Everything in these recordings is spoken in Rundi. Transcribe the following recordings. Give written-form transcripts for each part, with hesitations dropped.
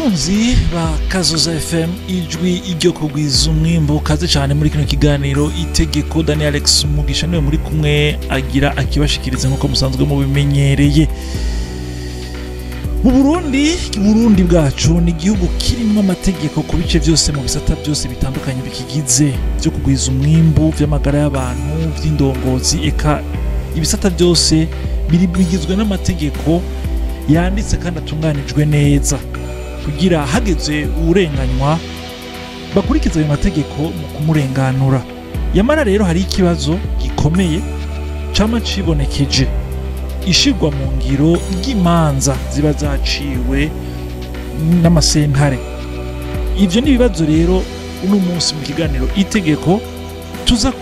Bakunzi ba Kazoza FM, ijwi iryo kugwiza umwimbu, kaze cyane muri kino kiganiro Itegeko. Daniel Alex Mugisha niwe muri kumwe agira akibashikiriza nk'uko musanzwe mubimenyereye. Mu Burundi, Burundi bwacu ni igihugu kirimo amategeko ku bice byose, mu bisata byose bitandukanye bikigize, byo kugwiza umwimbu, by'amagara y'abantu, by'indongozi, eka ibisata byose biri bigizwe n'amategeko yanditse kandi atunganijwe neza, kugira hageze urenganywa bakurikiza ayo mategeko mu kumurenganura. Yamara rero hari ikibazo gikomeye cama cibonekeje: ishirwa mu ngiro ry'imanza ziba zaciwe n'amasentare. Ivyo ni ibibazo rero uno munsi mu kiganiro Itegeko tuza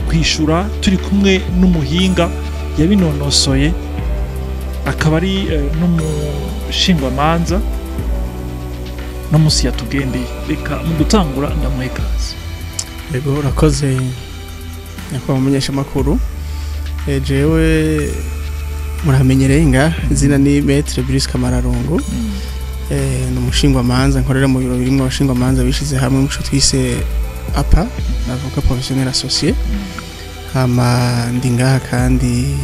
kwishura turi kumwe n'umuhinga yabinonosoye, akaba ari n'umushingwamanza no munsi yatugendeye. Reka mu gutangura ndamuhe ikaze. Yego, urakoze nyakubahwa mumenyeshamakuru. Jewe muramenyereye nga izina ni Maître Brice Kamararungu. Ni umushingwamanza nkorera mu biro birimwo abashingwamanza bishize hamwe muco twise APA, avocat professionnel associé. Hama ndi ngaha kandi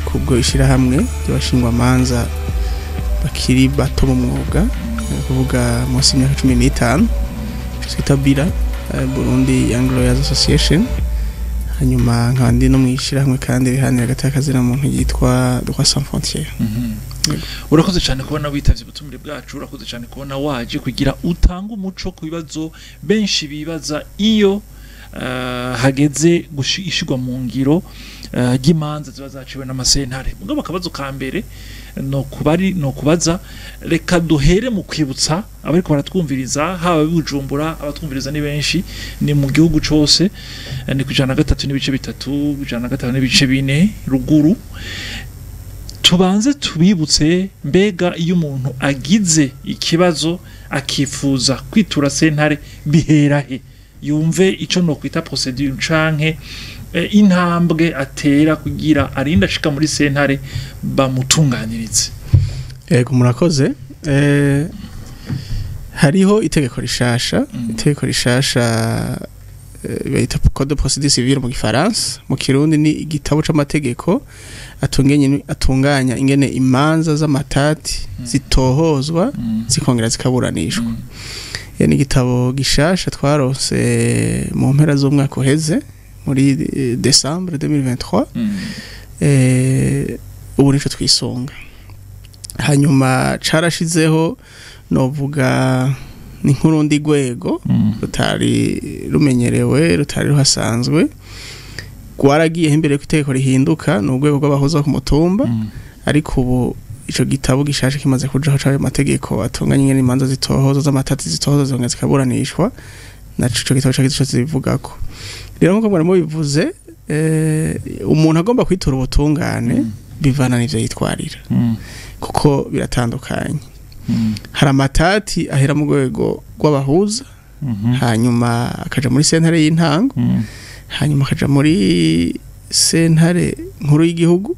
kubwo ishirahamwe ry'abashingwamanza bakiri bato mu mwuga, ni kuvuga munsi y'imyaka 15, ico twita BIRA, Burundi Young Lawyers Association. Hanyuma nkaba ndi no mw'ishirahamwe kandi riharanira agateka muntu ryitwa Droit Sans Frontières. Yego. Urakoze cyane kubona witavye ubutumire bwacu, urakoze cyane kubona waje kugira utange umuco ku bibazo benshi bibaza iyo hageze ishirwa mu ngiro ry'imanza ziba zaciwe n'amasentare. Mugabo akabazo ka mbere no kubari no kubaza, reka duhere mu kwibutsa abariko baratwumviriza, haba Bujumbura, abatwumviriza ni benshi, ni mu gihugu cose, ni ku 103.3, 105.4 ruguru. Tubanze tubibutse, mbega iyo umuntu agize ikibazo akifuza kwitura sentare, bihera he? Yumve ico no kwita procédure canke intambwe atera kugira arinde ashika muri sentare bamutunganirize. Yego, murakoze. Hariho itegeko rishasha, itegeko rishasha bayita code de procédure civile mu gifaransa, mu Kirundi ni igitabo c'amategeko atunganya ingene imanza z'amatati zitohozwa, zikongera zikaburanishwa. Ni igitabo gishasha twaronse mu mpera z'umwaka uheze, muri décembre 2023. Ubu nico twisunga. Hanyuma carashizeho, novuga ni nk'urundi rwego rutari rumenyerewe, rutari ruhasanzwe, rwaragiyeho imbere ko itegeko rihinduka, ni urwego rw'abahuza ku mutumba. Ariko ubu ico gitabo gishasha kimaze kujaho c'ayo mategeko atunganya ingene imanza zitohoza z'amatati zitohoza zongera zikaburanishwa, naco ico gitabo cagize ico zibivugako. Rero nkuko mwari mubivuze, umuntu agomba kwitura ubutungane, bivana n'ivyo yitwarira, kuko biratandukanye. Hari amatati ahera mu rwego rw'abahuza, hanyuma akaja muri sentare y'intango, hanyuma akaja muri sentare nkuru y'igihugu,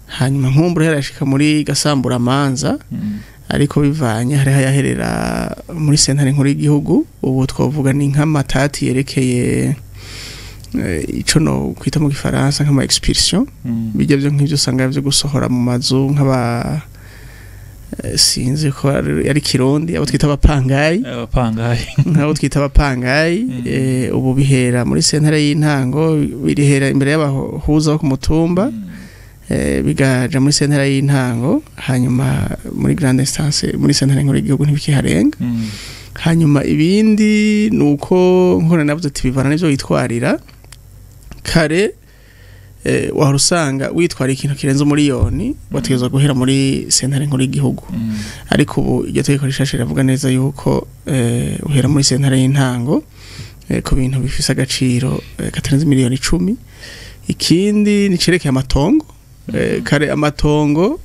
hanyuma nkumbura yarashika muri gasamburamanza. Ariko bivanye, hariho ayaherera muri sentare nkuru y'igihugu. Ubu twavuga ni nk'amatati yerekeye ico no kwita mu gifaransa nk'ama expulsion, bijya byo nk'ivyo usanga byo gusohora mu mazu, nk'aba sinzi ko ari Kirundi, abo twita abapangayi. Abapangayi. Nk'abo twita abapangayi. Ubu bihera muri sentare y'intango, birihera imbere y'abahuza bo ku mutumba, bigaja muri sentare y'intango, hanyuma muri grande instance, muri sentare nkuru y'igihugu ntibikiharenga. Hanyuma ibindi nuko nkora navuze ati bivana n'ivyo witwarira. Kare wahora usanga witwara ikintu kirenze umuriyoni, wategerezwa guhera muri sentare nkuru y'igihugu. Ariko ubu iryo tegeko rishasha riravuga neza yuko uhera muri sentare y'intango ku bintu bifise agaciro katarenze miliyoni 10. Ikindi ni cerekeye amatongo. Kare amatongo,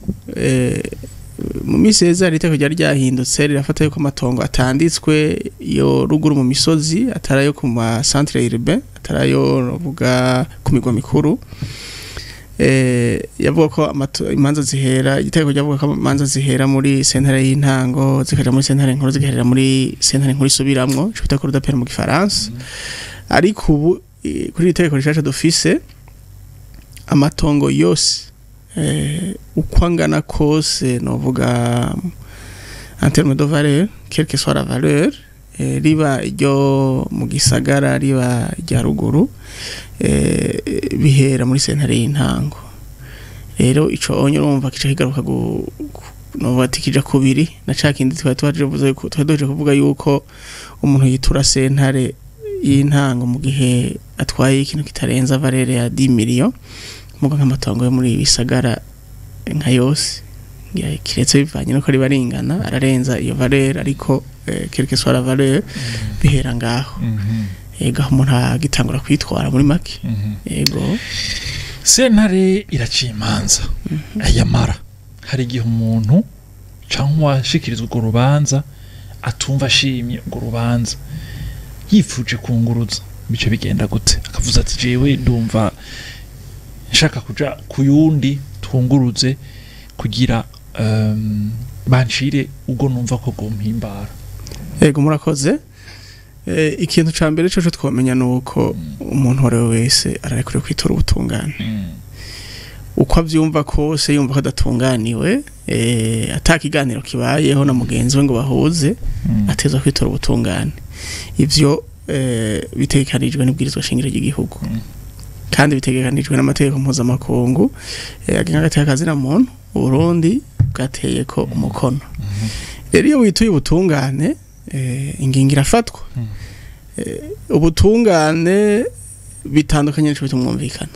mu minsi heza hari itegeko ryari ryahindutse rirafata yuko amatongo atanditswe yo ruguru mu misozi, atari ayo ku ma centre urbain, atari ayo novuga ku migwa mikuru. Yavuga ko imanza zihera, igitego ryavuga ko imanza zihera muri sentare y'intango, zikaja muri sentare nkuru, zigaherera muri sentare nkuru isubiramwo, ico bita cour d'appel mu gifaransa. Ariko ubu kuri iri tegeko rishasha dufise, amatongo yose, uko angana kose, novuga en terme de valeur, quelle que soit la valeur, riba iryo mu gisagara, riba irya ruguru, bihera muri sentare y'intango. Rero ico onye urumva kica kigaruka novuga ati kija kubiri na ca kindi twari twaje twari duhejeje kuvuga, yuko umuntu yitura sentare y'intango mu gihe atwaye ikintu kitarenza valeur ya 10 millions. Muga nk'amatongo yo muri bisagara nka yose, ngira kiretse bivanye nuko riba ringana, ararenza iyo valeur, ariko quelle que soit la valeur, bihera ngaho. Ego, aho umuntu agitangura kwitwara muri make. Ego. Sentare iraciye imanza, ayamara hari igihe umuntu cyangwa uwashikirizwa urwo rubanza atumva ashimye urwo rubanza, yifuje kunguruza, bice bigenda gute? Akavuza ati: "Jewe ndumva nshaka kuja ku yundi, twunguruze kugira bancire ubwo numva ko bwompimbara." Ego, murakoze. Ikintu ca mbere coco twomenya nuko umuntu uwo ari we wese ararekuriwe kwitura ubutungane uko avyumva kose. Yumva ko adatunganiwe, ata kiganiro kibayeho na mugenzi we ngo bahuze, atezwa kwitura ubutungane. Ivyo bitegekanijwe n'ibwirizwa shingiro ry'igihugu, kandi bitegekanijwe n'amategeko mpuzamakungu agenga agateka kazina muntu Uburundi bwateye ko umukono. Rero iyo wituye ubutungane, ingingo irafatwa. Ubutungane bitandukanye n'ico bita umwumvikana.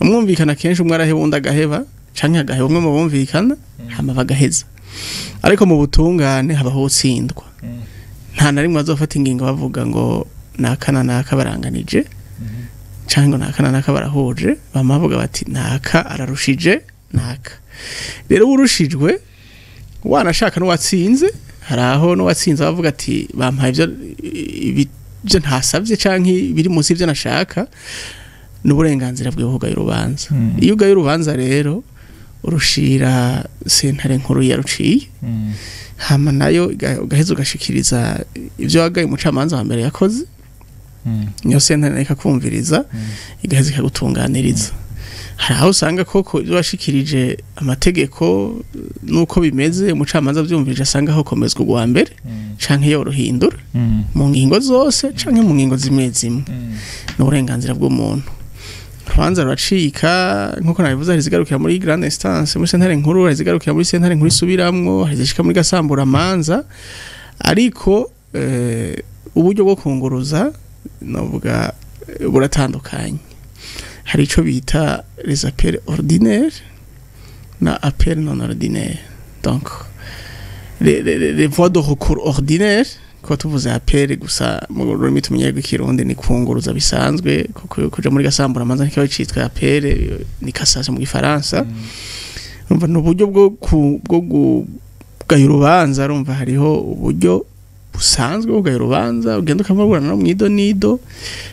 Umwumvikana kenshi umwe araheba, undi agaheba, canke agaheba umwe mu bumvikana, hama bagaheza. Ariko mu butungane habaho utsindwa. Nta na rimwe bazofata ingingo bavuga ngo naka na naka baranganije, canke ngo naka na naka barahuje. Bama bavuga bati: "Naka ararushije naka." Rero urushijwe, wanashaka n'uwatsinze, hari aho n'uwatsinze bavuga ati: "Bampaye ibyo ntasabye canke biri munsi y'ivyo nashaka." N'uburenganzira bwiwe kugaye urubanza. Iyo ugaye urubanza rero, urushira sentare nkuru yaruciye, hama nayo ugaheza ugashikiriza ibyo wagaye umucamanza wa mbere yakoze. Niyo sentare nayo ikakumviriza, igaheza ikagutunganiriza. Hari aho usanga koko ibyo washikirije, amategeko nuko bimeze, umucamanza avyumvirije asanga aho komezwa ubwa mbere, canke yorohindura mu ngingo zose canke mu ngingo zimwe zimwe. N'uburenganzira bw'umuntu. Urubanza ruracika nkuko nabivuze: hari izigarukira muri grande instance, muri sentare nkuru, hari izigarukira muri sentare nkuru isubiramwo, hari izishika muri gasamburamanza. Ariko uburyo bwo kunguruza, novuga, buratandukanye. Hari ico bita les appels ordinaires na appels non ordinaires, donc les voies de recours ordinaires. Ko tuvuze appel gusa mu rurimi tumenyereye rw'ikirundi, ni kunguruza bisanzwe, kuko kuja muri gasamburamanza ntikiba citwa appel, ni cassation mu gifaransa. Urumva ni uburyo bwo kugaya urubanza. Urumva hariho uburyo busanzwe bwo kugaya urubanza, ugenda ukamuburana no mwido nido.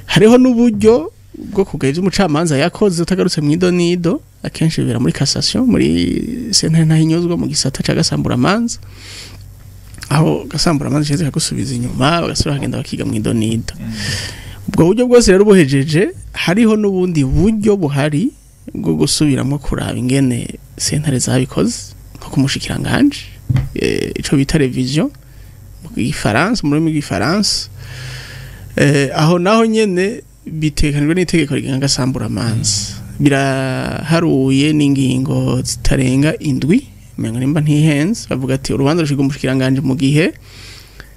Hariho n'uburyo bwo kugaya ivyo umucamanza yakoze utagarutse mwido nido. Akenshi bibera muri cassation, muri sentare ntahinyuzwa, mu gisata ca gasamburamanza, aho gasamburamanza isheze kagusubiza inyuma, bagasubira bakagenda bakiga mwido nido. Ubwo buryo bwose rero buhejeje, hariho n'ubundi buryo buhari bwo gusubiramwo kuraba ingene sentare zabikoze, nko kumushikiranganje, ico bita révision mu gifaransa, mu rurimi rw'igifaransa. Aho naho nyene bitekanijwe n'itegeko rigenga gasamburamanza, biraharuye n'ingingo zitarenga indwi, umengo nimba ntihenze. Bavuga ati urubanza rushirwa umushikiranganje mu gihe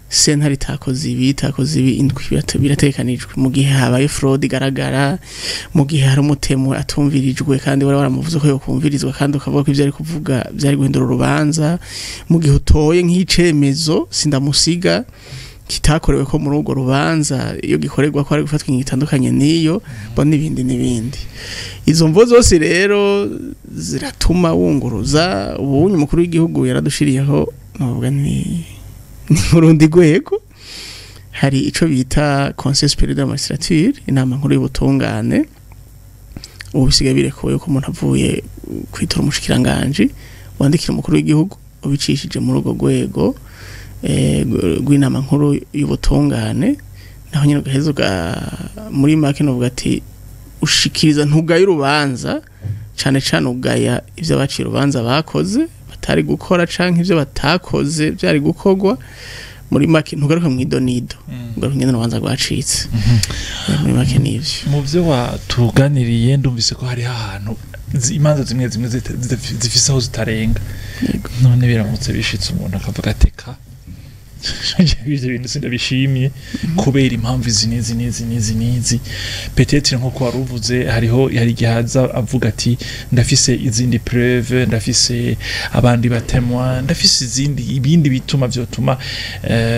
sentare itakoze ibi, itakoze ibi. Indwi biratekanijwe: mu gihe habaye fraude igaragara, mu gihe hari umutemu atumvirijwe kandi wari waramuvuze ko yokumvirizwa, kandi ukavuga ko ivyo ari kuvuga vyari guhindura urubanza, mu gihe utoye nk'icemezo sindamusiga kitakorewe ko muri urwo rubanza, iyo gikorerwa ko ari gufatwa ingingo itandukanye n'iyo bo, n'ibindi n'ibindi. Izo mvo zose rero ziratuma wunguruza. Ubunye umukuru w'igihugu yaradushiriyeho, novuga ni urundi rwego, hari ico bita Conseil supérieur de la magistrature, inama nkuru y'ubutungane. Ubu bisigaye birekuwe yuko umuntu avuye kwitura umushikiranganje wandikira umukuru w'igihugu ubicishije muri urwo rwego rw'inama nkuru y'ubutungane, naho nyine ugaheza muri make novuga ati ushikiriza ntugaye urubanza, cane cane ugaya ivyo abaciye urubanza bakoze batari gukora canke ivyo batakoze byari gukorwa. Muri make ntugaruka mu idonido, ugaruka ingene urubanza rwacitse. Muri make nivyo. Mu byo watuganiriye ndumvise ko hariho ahantu imanza zimwe zimwe zifise aho zitarenga. None biramutse bishitse umuntu akavuga ati ka ivyo bintu sindabishimye kubera impamvu izi n'izi n'izi n'izi n'izi, peut-être nko wari uvuze, hariho hari igihe aza avuga ati ndafise izindi preuve, ndafise abandi ba témoins, ndafise izindi ibindi bituma vyotuma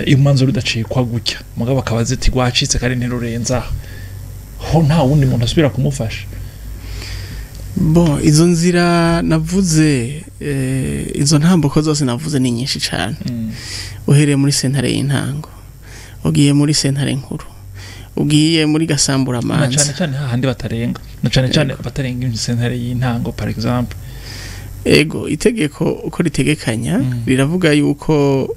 imanza rudacikwa gutya, mugabo akaba azi ati rwacitse kandi ntirurenza aha, ho nta wundi muntu asubira kumufasha? Bon, izo nzira navuze, izo ntambuko zose navuze ni nyinshi cane. Uhereye muri sentare y'intango, ugiye muri sentare nkuru, ugiye muri Na gasamburamanza. Cane cane hahandi batarenga, na cane cane batarenga sentare y'intango, par exemple. Ego, itegeko uko ritegekanya riravuga yuko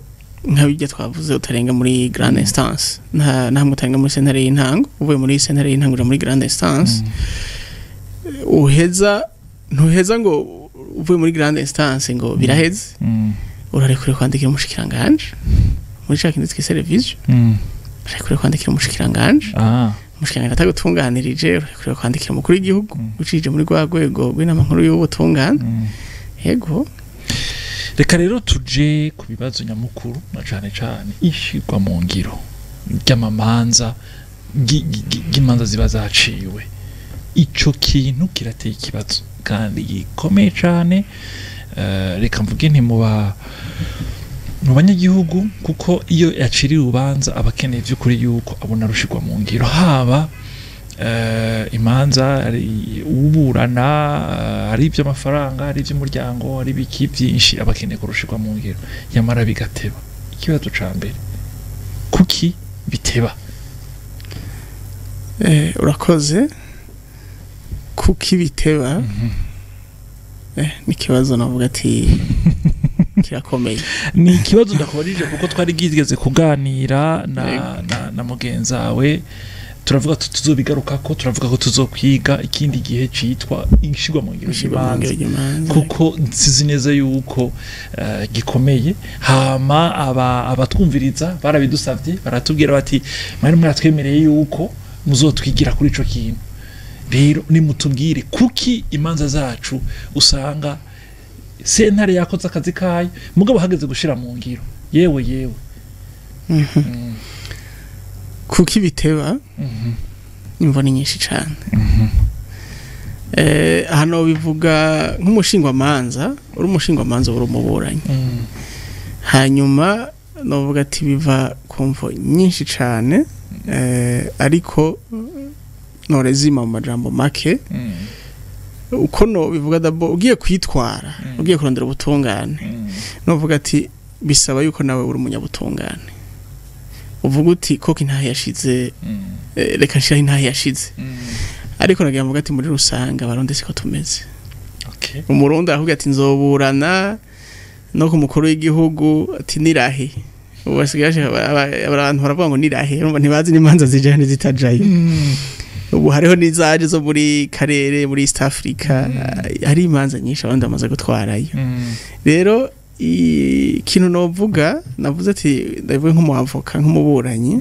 nka bijya twavuze utarenga muri grande instance, nta namwe utarenga muri sentare y'intango. Uvuye muri sentare y'intango uja muri grande instance, uheza ntuheza ngo uvuye muri grande instance ngo biraheze. Urarekure kwandikira umushikiranganje muri ca kindi twise révision. Urarekure kwandikira umushikiranganje. Umushikiranganje atagutunganirije, urarekure kwandikira umukuru w'igihugu ucije muri rwa rwego rw'inama nkuru y'ubutungane. Yego. Reka rero tuje ku bibazo nyamukuru, na cane cane ishirwa mu ngiro ry'amamanza ry'imanza ziba zaciwe. Ico kintu kirateye ikibazo kandi gikomeye cane. Reka mvuge nti mu banyagihugu, kuko iyo yaciriye urubanza aba akeneye vy'ukuri yuko abona rushirwa mu ngiro, haba imanza ari uburana, ari iby'amafaranga, ari iby'umuryango, ari ibiki byinshi, aba akeneye kurushirwa mu ngiro, yamara bigateba. Ikibazo ca mbere, kuki biteba? Urakoze. Kuki biteba? Ni ikibazo navuga ati kirakomeye. Ni ikibazo ndakubajije kuko twari bwigeze kuganira na mugenzawe, turavuga tuzobigarukako, turavuga ko tuzokwiga ikindi gihe citwa ishirwa mu ngiro Ishirwa mu ngiro ry'imanza, ry'imanza. kuko nsizi neza yuko gikomeye. Hama abatwumviriza barabidusavye, baratubwira bati mwari mwatwemereye yuko muzotwigira kuri ico kintu, rero nimutubwire kuki imanza zacu usanga sentare yakoze akazi kayo, mugabo hageze gushira mu ngiro, yewe yewe. Kuki biteba? Imvo ni nyinshi cane. Hano bivuga nk'umushingwamanza, uri umushingwamanza, uri umuburanyi. Hanyuma novuga ati biva ku mvo nyinshi cane, ariko norezima mu majambo make uko no bivuga, d'abord ugiye kwitwara, ugiye kurondera ubutungane, novuga ati bisaba yuko nawe uri umunyabutungane, uvuga uti koko intahe yashize, reka nshiraho intahe yashize. Ariko nagira mvuga ati muri rusange Abarundi siko tumeze. Umurundi aravuga ati nzoburana no ku mukuru w'igihugu, ati nirahe. Ubu basigaye abantu baravuga ngo nirahe, urumva ntibazi n'imanza zijayo n'izitajayo. Ubu hariho n'izaje zo muri karere, muri East Africa, hari imanza nyinshi abandi bamaze gutwarayo. Rero ikintu novuga, navuze ati ndavuga nk'umuavoka, nk'umuburanyi,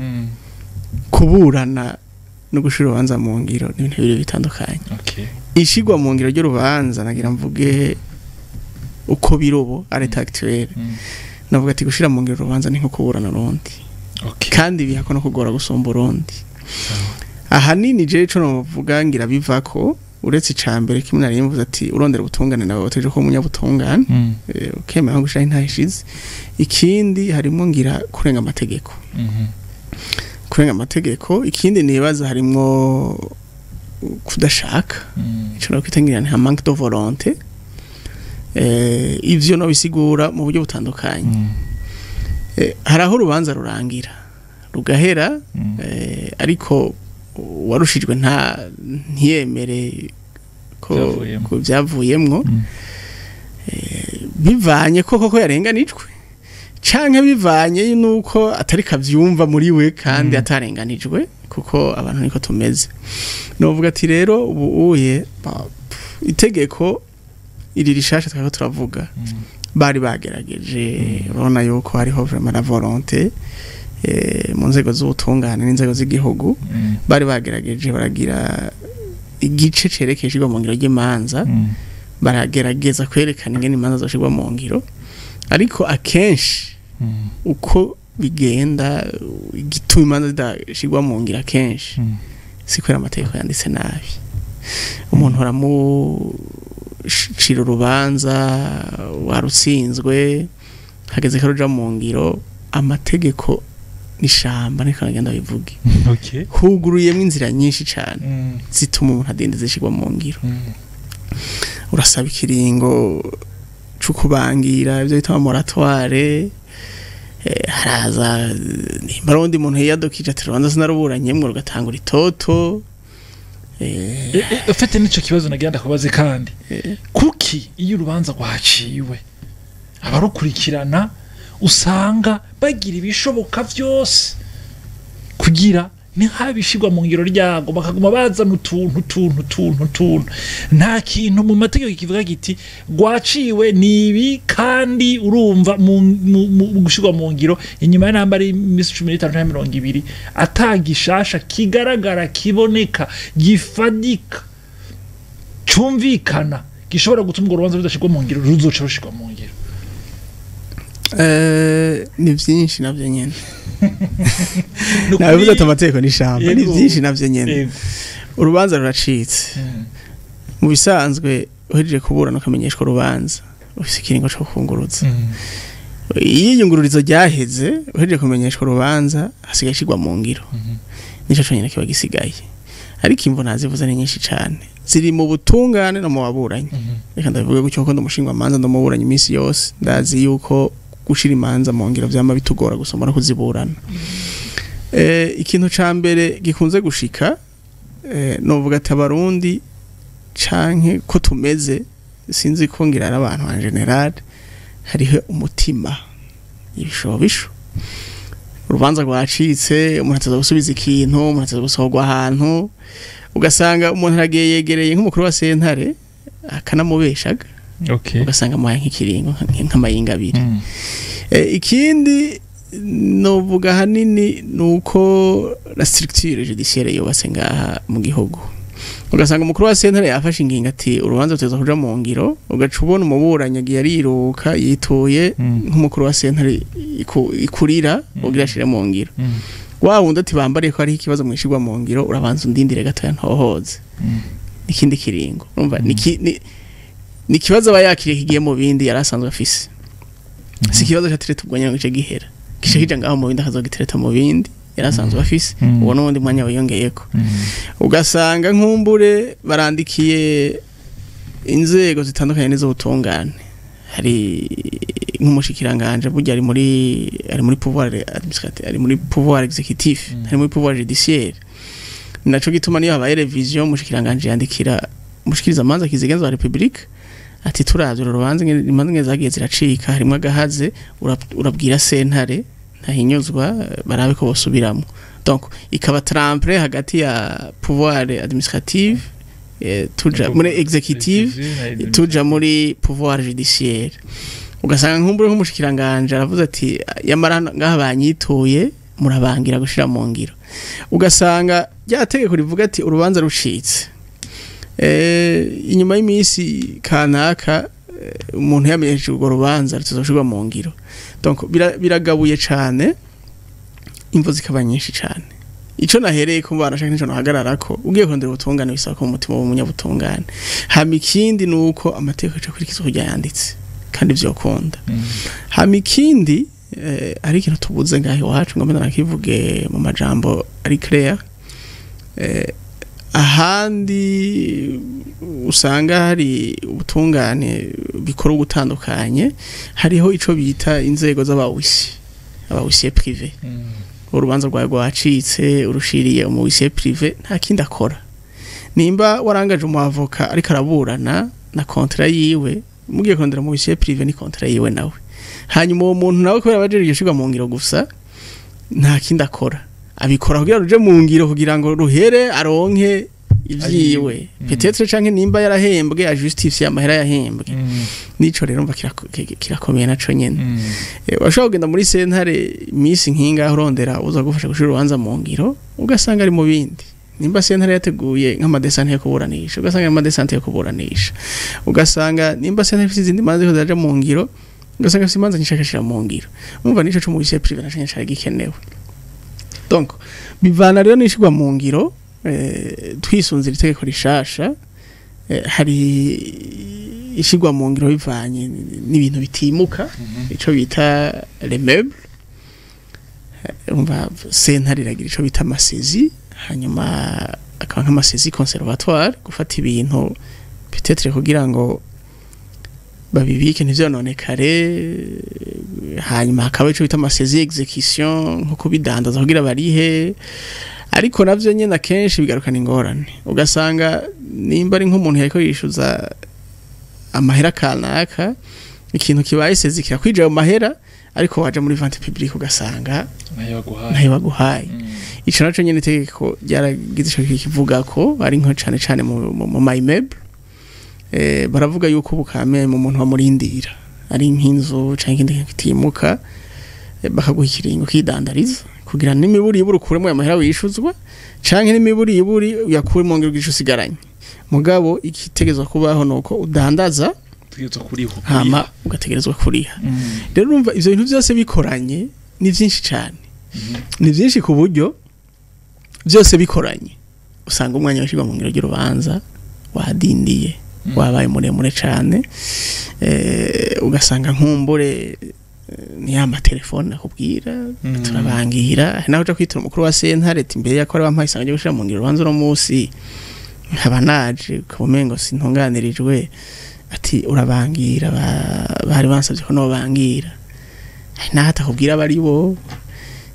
kuburana no gushira urubanza mu ngiro ni ibintu bibiri bitandukanye. Ishigwa mu ngiro ry'urubanza, nagira mvuge uko birobo à l'état actuel, navuga ati gushira mu ngiro urubanza ni nko kuburana urundi, kandi bihako no kugora gusumba urundi. Ahanini je ico novuga ngira bivako, uretse icambere kimwe nari mvuze ati urondera ubutungane nawe wateje ko umunyabutungane, ukemera nko gushira intahe ishize. Ikindi harimo ngira kurenga amategeko. Kurenga amategeko, ikindi nibaza harimwo kudashaka, ico nokwita ngira ni manque de volonté. Ivyo no bisigura mu buryo butandukanye. Hari aho urubanza rurangira rugahera, ariko uwarushijwe nta ntiyemere. ko byavuyemwo, bivanye ko koko yarenganijwe canke bivanye nuko atari kavyumva muri we kandi atarenganijwe, kuko abantu niko tumeze. Novuga ati rero ubu uye itegeko iri rishasha twako turavuga, bari bagerageje, urabona yuko hariho vraiment la volonté mu nzego z'ubutungane n'inzego z'igihugu, bari bagerageje baragira igice cerekeye ishirwa mu ngiro ry'imanza, baragerageza kwerekana ingene imanza zoshirwa mu ngiro, ariko akenshi uko bigenda igituma imanza zidashirwa mu ngiro akenshi si kubera amategeko yanditse nabi. Umuntu aramucira urubanza warutsinzwe, hageze ko ruja mu ngiro, amategeko n'ishamba niko nagenda bivuge, huguruyemo inzira nyinshi cyane zituma umuntu adindiza ishirwa mu ngiro. Urasaba ikiringo cukubangira ibyo bita moratoire, haraza nimba ari undi muntu yiyadukije ati urubanza sinaruburanyemwo, rugatangura itoto. Ufite n'ico kibazo nagira ndakubaze kandi, kuki iyo urubanza rwaciwe abarukurikirana usanga bagira ibishoboka vyose kugira ntihabishirwa mu ngiro ryago, bakaguma bazana utuntu tuntu tuntu tuntu, nta kintu mu mategeko kivuga giti rwaciwe nibi, kandi urumva mu gushirwa mu ngiro inyuma y'intambara ari iminsi 15 canke 20 atagishasha kigaragara kiboneka gifadika cumvikana gishobora gutuma urwo rubanza rudashirwa mu ngiro, ruzoca rushirwa mu ngiro. Ni vyinshi navyo nyene, nabivuze ati amategeko n'ishamba, ni vyinshi navyo nyene. Urubanza ruracitse, mu bisanzwe uhejeje kuburana ukamenyeshwa urubanza, ufise ikiringo co kunguruza. Iyo iyungururizo ryaheze, uhejeje kumenyeshwa urubanza, hasigaye ishirwa mu ngiro, nico conyene kiba gisigaye. Ariko imvo nazivuze ni nyinshi cane, ziri mu butungane no mu baburanyi. Reka ndabivuge gutyo kuko ndamushingwa manza, ndamuburanya iminsi yose, ndazi yuko gushira imanza mu ngiro vyama bitugora gusoma no kuziburana. Ikintu ca mbere gikunze gushika, novuga ati abarundi canke ko tumeze, sinzi ko ngira ari abantu en general, hariho umutima ibishobisho. Urubanza rwacitse, umuntu ataza gusubiza ikintu, umuntu ataza gusohorwa ahantu, ugasanga umuntu aragiye yegereye nk'umukuru wa sentare akanamubeshaga, ugasanga amuhaye nk'ikiringo nk'amayinga abiri. Ikindi novuga hanini nuko la structure judiciaire yubatse ngaha mu gihugu, ugasanga umukuru wa sentare yafashe ingingo ati urubanza ruteza kuja mu ngiro, ugaca ubona umuburanyi agiye ariruka yituye nk'umukuru wa sentare ikurira ugira ashire mu ngiro. Wa wundi ati bambariye ko hariho ikibazo mwishirwa mu ngiro, urabanza undindire gatoya ntohoze ikindi kiringo. Urumva ni ikibazo aba yakiriye kigiye mu bindi yari asanzwe afise, si ikibazo ca traiter ubwo nyene ngo gice gihera, gice kija ngaho mu bindi akazogitereta mu bindi yari asanzwe afise, uwo n'uwundi mwanya wiyongeyeko. Ugasanga nkumbure barandikiye inzego zitandukanye n'iz'ubutungane, hari nk'umushikiranganje burya ari muri pouvoir administratif, ari muri pouvoir exécutif, ari muri pouvoir judiciaire. Naco gituma niyo habaye révision, umushikiranganje yandikira umushikiriza manza kizigenza wa Republique ati turavye uru rubanza imanza ngeze zagiye ziracika, harimwo agahaze, urabwira sentare ntahinyuzwa barabe ko bosubiramo. Donc ikaba tremplin hagati ya pouvoir administratif, tuja muri exécutif, tuja muri pouvoir judiciaire. Ugasanga nkumbure nk'umushikiranganje aravuze ati yamara ngaha banyituye murabangira gushira mu ngiro. Ugasanga rya tegeko rivuga ati urubanza rucitse, inyuma y'imisi kanaka umuntu yamenyesheje urwo rubanza rutozoshirwa mu ngiro. Donc biragabuye cane, imvo zikaba nyinshi cane. Ico nahereye ko bana shaka nico nahagararako, ugiye kurondera ubutungane bisaba ko umutima w'umunyabutungane. Hama ikindi nuko amategeko aca akurikizwa kurya yanditse kandi vyokunda. Hama ikindi ari ikintu tubuze ngaho iwacu, ngomba nakivuge mu majambo ari clair. Ahandi usanga hari ubutungane bikora ugutandukanye, hariho ico bita inzego z'abawisi, abawisiye privé. Urubanza rwawe rwacitse, urushiriye umuwisiye privé, nta kindi akora. Nimba warangaje umwavoka ariko araburana na contrat yiwe, mugiye kurondera mu huissier privé ni contrat yiwe nawe. Hanyuma uwo muntu nawe kubera abajejwe iryo shirwa mu ngiro gusa, nta kindi akora, abikora kugira ruje mu ngiro, kugira ngo ruhere aronke ivyiwe, peut-être, canke nimba yarahembwe ajustifie amahera yahembwe. Nico rero mva kirakomeye naco nyene. Washobora kugenda muri sentare iminsi nkingaho urondera uza gufasha gushira urubanza mu ngiro, ugasanga ari mu bindi. Nimba sentare yateguye nk'ama descentes yo kuburanisha, ugasanga ari mu ma descentes yo kuburanisha. Ugasanga nimba sentare ifite izindi manza ziriko ziraja mu ngiro, ugasanga afite imanza nyinshi akashira mu ngiro. Umva, nico co mu huissier privé naco nyene cari gikenewe. Donc bivana rero n'ishirwa mu ngiro. Twisunze iri tegeko rishasha, hari ishirwa mu ngiro bivanye n'ibintu bitimuka, ico bita les meubles. Umva, sentare iragira ico bita ama saisies, hanyuma akaba nk'ama saisies conservatoires, gufata ibintu peut-être kugira ngo babibike ntivyononekare. Hanyuma hakaba ico bita ama saisies exécution, nko kubidandaza kugira barihe. Ariko navyo nyene akenshi bigarukana ingorane, ugasanga nimba ari nk'umuntu yariko yishuza amahera kanaka, ikintu kibaye saisi kirakwija ayo mahera, ariko waja muri vente publique ugasanga nayo baguhaye ntayo baguhaye. Ico naco nyene itegeko ryaragize ico kivuga ko ari nko cane cane mu ma immeuble. Baravuga yuko ubukame mu muntu bamurindira ari nk'inzu canke ikindi kintu kitimuka, bakaguha ikiringo kidandariza kugira n'imiburi iburi ukuremo ayo mahera wishuzwa, canke n'imiburi iburi uyakure mu ngiro bw'ico usigaranye. Mugabo ikitegezwa kubaho nuko udandaza Utegerezwa kuriho. Hama ugategerezwa kuriha. Rero urumva, ivyo bintu byose bikoranye ni byinshi cyane, ni byinshi ku buryo byose bikoranye usanga umwanya washyirwa mu ngiro ry'urubanza wadindiye, wabaye muremure cyane. Ugasanga nkumbure ni ya matelefone akubwira turabangira, naho uja kwitura umukuru wa sentare ati mbere yako bampaye isango ryo gushira mu ngiro urubanza uno munsi, nkaba naje ukaba umengo sintunganirijwe, ati urabangira, bari bansabye ko nobangira. Hari naho atakubwira abari bo,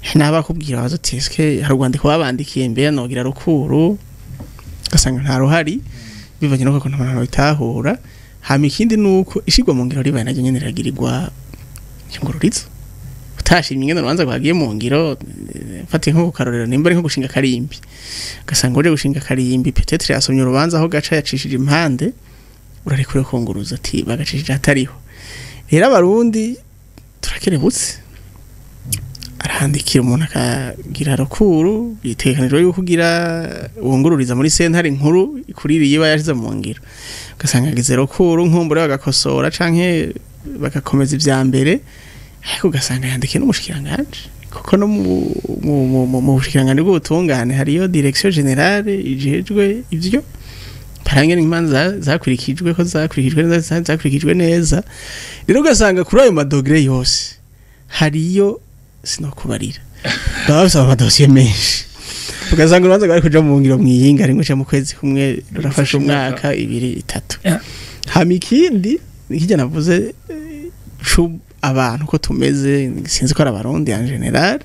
hari n'aho bakubwira baza uti eske hari urwandiko babandikiye, mbere nogira rukuru, ugasanga nta ruhari, bivanye n'uko ukuntu abantu babitahura. Hama ikindi ni uko ishirwa mu ngiro ribaye naryo nyene riragirirwa ingururizo. Utashimye ingene urubanza rwagiye mu ngiro, mfatiye nko ku karorero, nimba ari nko gushinga karimbi, ugasanga uje gushinga karimbi, peut-être yasomye urubanza aho gaca yacishije impande, urarekure kunguruza ati bagacishije hatariho. Rero Abarundi turakerebutse, arandikira umuntu akagira rukuru, bitegekanijwe yuko ugira wungururiza muri sentare nkuru ikuririye iba yashize mu ngiro, ugasanga agize rukuru, nkumbure bagakosora canke bagakomeza ivya mbere, ariko ugasanga yandikiye n'umushikiranganje, kuko no mu bushikiranganji bw'ubutungane hariyo direction générale ijejwe ivyo parangene imanza zakurikijwe, ko zakurikijwe neza, zakurikijwe neza. Rero ugasanga kuri ayo ma degrés yose hariyo, sinokubarira, baba basaba amadosiye menshi, ugasanga urubanza rwari kuja mu ngiro mwiyinga rimwe canke mu kwezi kumwe rurafashe umwaka, 2, 3. Hama ikindi nikijya navuze, cu abantu ko tumeze, sinzi ko ari Abarundi en général,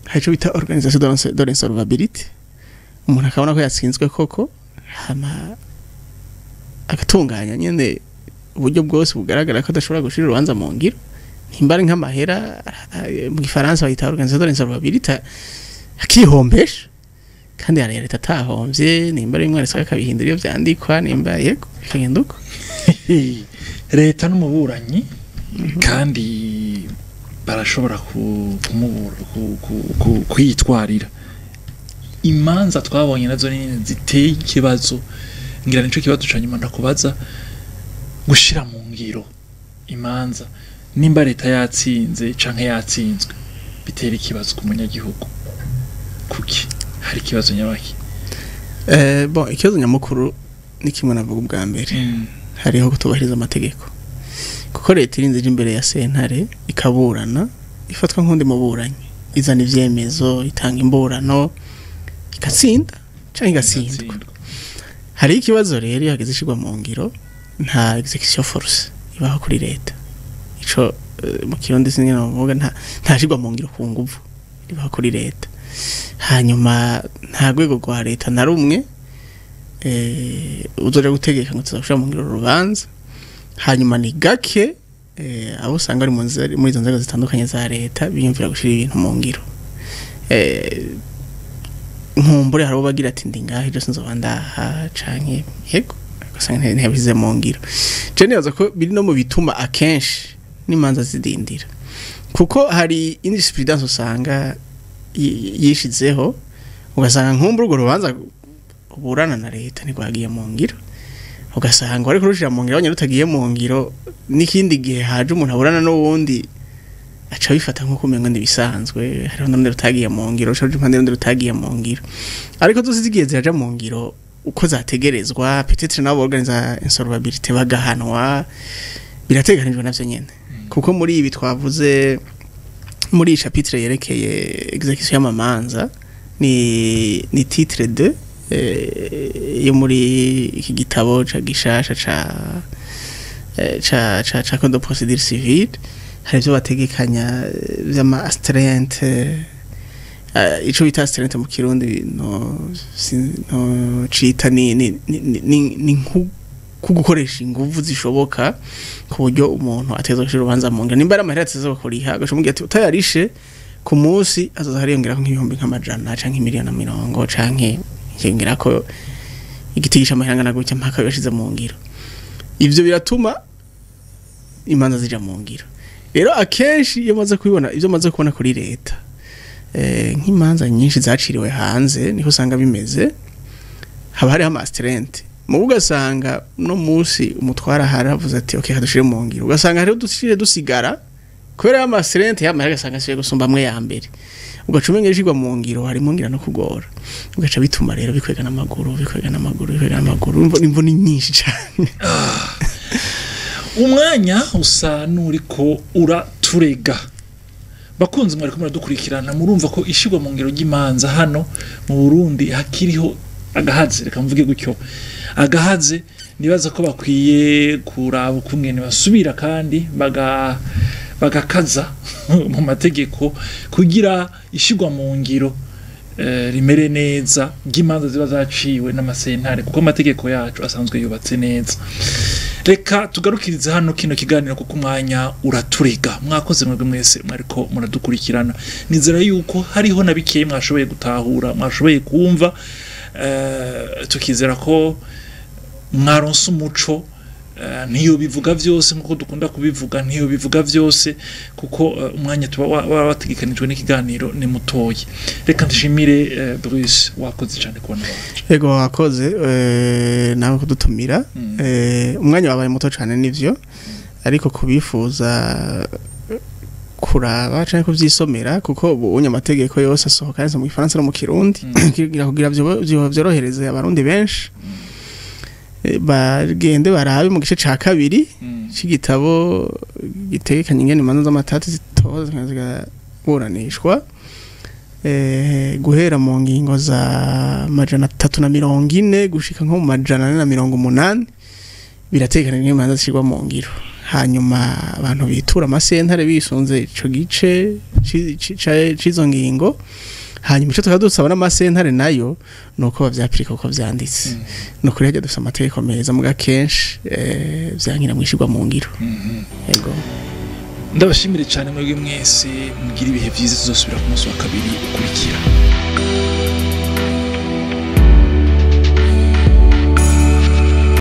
hari ico bita organisation de l'insolvabilité. Umuntu akabona ko yatsinzwe koko, hama agatunganya nyene uburyo bwose bugaragara ko adashobora gushira urubanza mu ngiro, nimba ari nk'amahera, mu gifaransa bayita organisation de l'insolvabilité, akihombesha kandi hari leta atahomvye, nimba ari umwana akabihindura iyo vyandikwa, nimba yego bikagenda uko. Leta n'umuburanyi kandi barashobora kwitwarira. Imanza twabonye nazo nini ziteye ikibazo, ngira nico kibazo ca nyuma ndakubaza: gushira mu ngiro imanza, nimba leta yatsinze canke yatsinzwe, bitera ikibazo ku munyagihugu kuki? Hari ikibazo nyabaki? Bon, ikibazo nyamukuru ni kimwe navuga ubwa mbere: hariho kutubahiriza amategeko, kuko leta irinze ije imbere ya sentare ikaburana, ifatwa nk'undi muburanyi, izana ivyemezo, itanga imburano, igatsinda canke igatsindwa. Igatsindwa. Hari ikibazo rero iyo hageze ishirwa mu ngiro, nta exécution forcée ibaho kuri leta. Ico mu Kirundi sinzi ingene bavuga, nta shirwa mu ngiro ku nguvu ribaho kuri leta. Hanyuma nta rwego rwa leta na rumwe Uzoja gutegeka ngo tuzagushira mu ngiro urubanza. Hanyuma ni gake abo usanga ari muri izo nzego zitandukanye za leta biyumvira gushira ibintu mu ngiro. Nkumbure hari bagira ati ndi ngahe ejo sinzoba ndaha canke yego, ugasanga ntiyabishyize mu ngiro. Je nibaza ko biri no mu bituma akenshi n'imanza zidindira, kuko hari jurisprudence usanga yishizeho, ugasanga nkumbure urwo rubanza uburana na leta ntirwagiye mu ngiro, ugasanga ariko rushira mu ngiro abonye rutagiye mu ngiro. N'ikindi gihe haje umuntu aburana n'uwundi aca bifata nko kumengo ndibisanzwe, hariho n'urundi rutagiye mu ngiro, ruca impande y'urundi rutagiye mu ngiro. Ariko zose zigiye ziraja mu ngiro uko zategerezwa, peut-être nabo organiza insolvabilité bagahanwa, birateganijwe navyo nyene. Kuko muri ibi twavuze muri iyi chapitre yerekeye exécution y'amamanza, ni titre 2 yo muri iki gitabo ca gishasha ca code de procédure civile, hari ivyo bategekanya vy'ama astreinte. Ico bita astreinte mu Kirundi no cita ni nko gukoresha inguvu zishoboka ku buryo umuntu ateza gushira urubanza mu ngiro. Nimba ari amahera ateza kuriha, agaca umubwira ati utayarishe ku munsi azoza hariyongerako nk'ibihumbi nk'amajana canke imiliyoni mirongo, canke yongerako igiti c'amahera angana gutya mpaka yashize mu ngiro. Ivyo biratuma imanza zija mu ngiro. Rero akenshi iyo maze kubibona, ivyo maze kubona kuri leta, nk'imanza nyinshi zaciriwe hanze niho usanga bimeze, haba hariho ama astreinte. Mu ugasanga no munsi umutwara haravuze ati okay, hadushire mu ngiro, ugasanga hariho dushire dusigara kubera ama astreinte yamara, agasanga asiye gusumba amwe ya mbere, ugaca umenga ishirwa mu ngiro harimo ngira no kugora, ugaca bituma rero bikwega n'amaguru, bikwega n'amaguru, bikwega n'amaguru. Imvo ni nyinshi cyane. Umwanya usa n'uriko uraturega. Bakunzi mwariko muradukurikirana, murumva ko ishirwa mu ngiro ry'imanza hano mu Burundi hakiriho agahaze, reka mvuge gutyo, agahaze. Nibaza ko bakwiye kuraba ukungene basubira kandi bagakaza mu mategeko kugira ishirwa mu ngiro rimere neza ry'imanza ziba zaciwe n'amasentare, kuko amategeko yacu asanzwe yubatse neza. Reka tugarukirize hano kino kiganiro kuko umwanya uraturega. Mwakoze mwebwe mwese mwariko muradukurikirana. Nizera yuko hariho na bikeye mwashoboye gutahura, mwashoboye kumva, tukizera ko mwaronse umuco. Ntiyo bivuga vyose nkuko dukunda kubivuga, ntiyo bivuga vyose kuko umwanya tuba wategekanijwe n'ikiganiro ni mutoyi. Reka ndishimire Bruce, wakoze cyane kubona waje. Yego, wakoze nawe kudutumira. Umwanya wabaye muto cyane nivyo, ariko kubifuza kuraba canke kuvyisomera, kuko ubu unye amategeko yose asohoka yanditse mu Gifaransa no mu Kirundi, kugira vyorohereze abarundi benshi, bagende barabe mu gice ca kabiri c'igitabo gitegekanya ingene imanza z'amatati zitoza zikaburanishwa, guhera mu ngingo za 340 gushika nko mu 480, biratekana ingene imanza zishirwa mu ngiro. Hanyuma abantu bitura amasentare bisunze ico gice c'izo ngingo. Hanyuma ico tukaba dusaba n'amasentare nayo nuko bavyapirika uko vyanditse. Nukuri hajya dufise amategeko meza, muga kenshi vyankira mwishirwa mu ngiro. Yego. Ndabashimire cyane mwebwe mwese, mugira ibihe vyiza, tuzosubira ku munsi wa kabiri ukurikira.